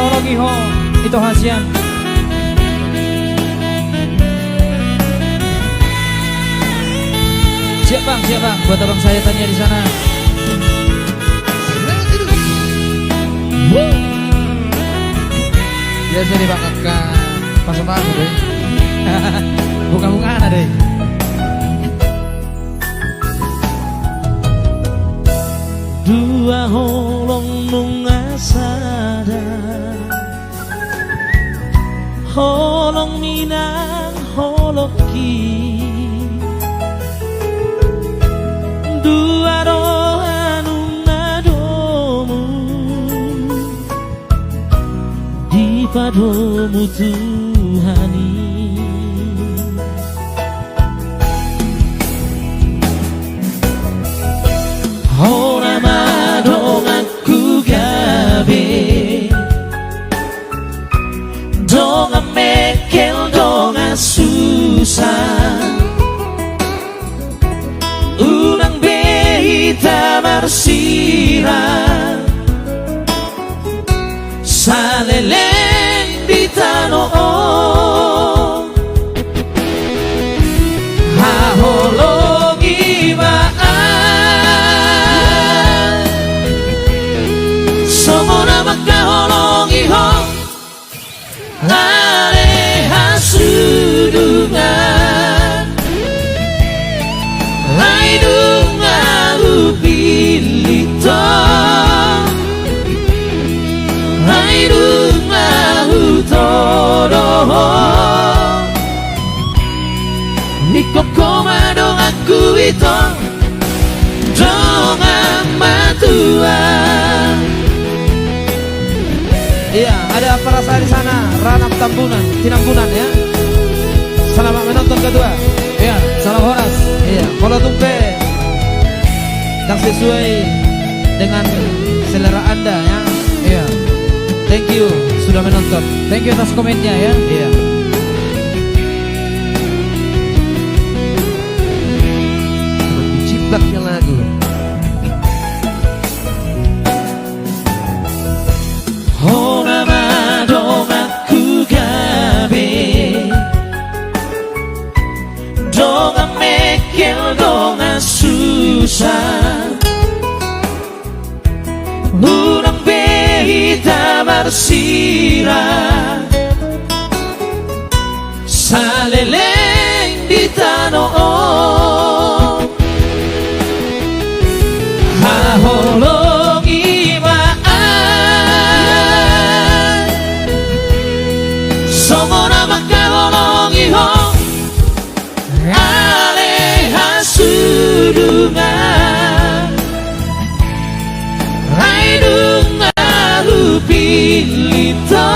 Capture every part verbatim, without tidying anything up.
Holongi ho, ito hasian. Siap bang, siap bang, buat abang saya tanya di sana. Biasa nih bang, angka pasang tangan deh. Bunga-bunga ada deh. Dua holong nunga sada, holong minang holong ki. Dua roha nunga domu dipadomu Tuhan i. Hona ma donganku gabe, dongan mengkel dongan susa. Unang be hita marsirang saleleng di tano on. Haholongi ma au songon na mangkaholongi ho. Ale hasudungan, ai nunga hupillit ho, ai nunga hutodo ho. Ingkon ho ma donganku ito, dongan matua. Iya, ada apa rasa di sana? Ranap Tambunan, Tinambunan ya. Selamat menonton kedua. Iya, salam horas. Iya, molo tung pe ndang sesuai dengan selera Anda ya. Iya. Thank you sudah menonton. Thank you atas komennya ya. Iya. Semakin ciplak ya lagu. Hona ma donganku gabe, dongan mengkel dongan susa. Unang be hita marsirang saleleng di tano on. Haholongi ma au songon na mangkaholongi ho. Ale hasudungan, ai nunga hupillit ho,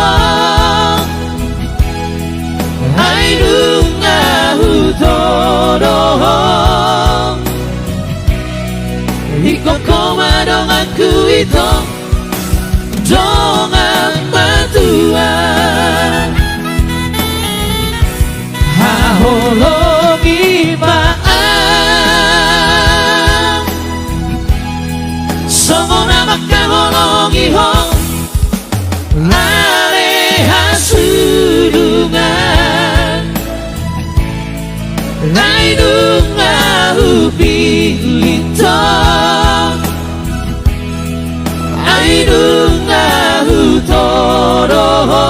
ai nunga hutodo ho. Ingkon ho ma donganku ito, dongan matua. Haholongi ma au songon na mangkaholongi ho. Ale hasudungan, ai nunga hupillit ho, ai nunga hutodo ho.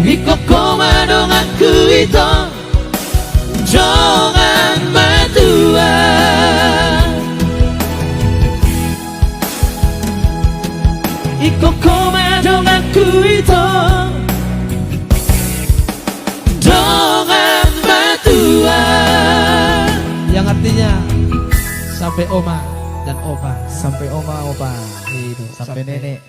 Ingkon ho ma donganku ito, dongan matua. Ingkon ho ma donganku ito, dongan matua. Yang artinya sampai oma dan opa. Sampai oma, opa. Itu, sampai sampai nenek.